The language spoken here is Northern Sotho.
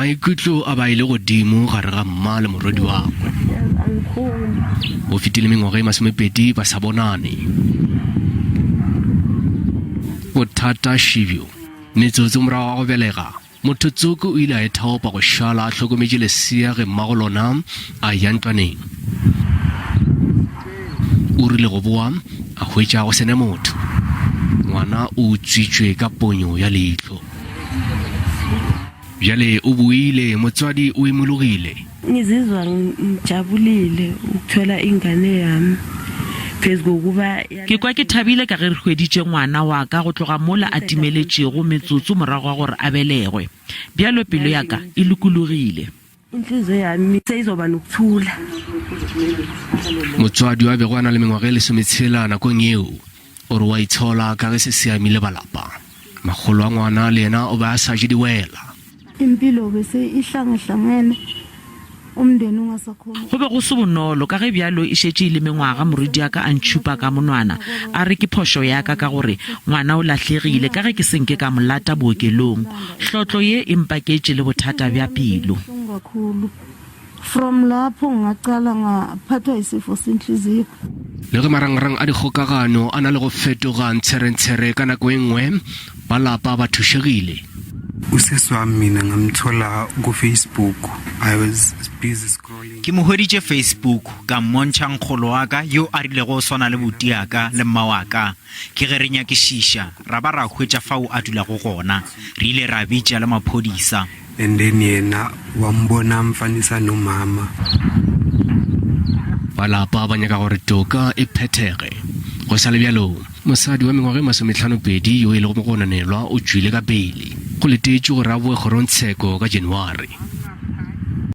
Maikutlo a ba ile godimo gare ga mma le morwedi wa gagwe. Go fetile mengwaga e masomepedi ba sa bonane. Bothata šibjo. Metsotso morago ga go belega, motho tsoko o ile a ithaopa go šala a hlokometše lesea ge mmago lona a ya ntlwaneng. O rile go boa a hwetša go sene motho. Ngwana o utswitšwe ka ponyo ya leihlo. Bjale o boile, motswadi o imologile. Ngizizwa ngijabulile ukuthola ingane yami phezu kokuba Ke kwa ke thabile ka ge re hweditše ngwana wa ka go tloga mola a timeletšego metsotso morago ga gore a belegwe. Bjalo pelo ya ka e lokologile. Inhliziyo yami seyizoba nokuthula. Motswadi yo a bego a na le mengwaga e lesometshela nakong yeo o re o a itshola ka ge se se amile ba lapa. Makgolo wa ngwana le yena o be a sa je diwela. Impilo bese ihlangahlangene umndeni ungasakhoni. Go be go se bonolo ka ge bjalo e šetše e le mengwaga morwediaka a ntšhupa ka monwana a re ke phošo ya ka ka gore ngwana o lahlegile ka ge ke se nke ka mo lata bookelong. Hlotlo ye e mpaketše le bothata bja pelo. From lapho ngaqala ngaphathwa isifo senhliziyo. Le ge marangrang a dikgokagano a na le go fetoga ntsherentshere ka nako e nngwe, ba lapa ba thušegile. Usisi wami mina ngamthola ku-Facebook. I was busy scrolling. Ke mo hweditše Facebook, ka mmontšha nkgolo wa ka yo a rilego o swana le butiaka le mma wa ka. Ke ge re nyakišiša, ra ba ra hwetša fao a dulago gona. Re ile ra bitša le maphodisa. And then yena wa mbona a mfanisa nomama. Ba lapa ba nyaka gore toka e phethege. Go sa le bjalo, mosadi wa mengwaga e masometlhanopedi yo e lego mogononelwa o tšwile ka beile. Go letetšwe gore a boe kgorongtsheko ka January.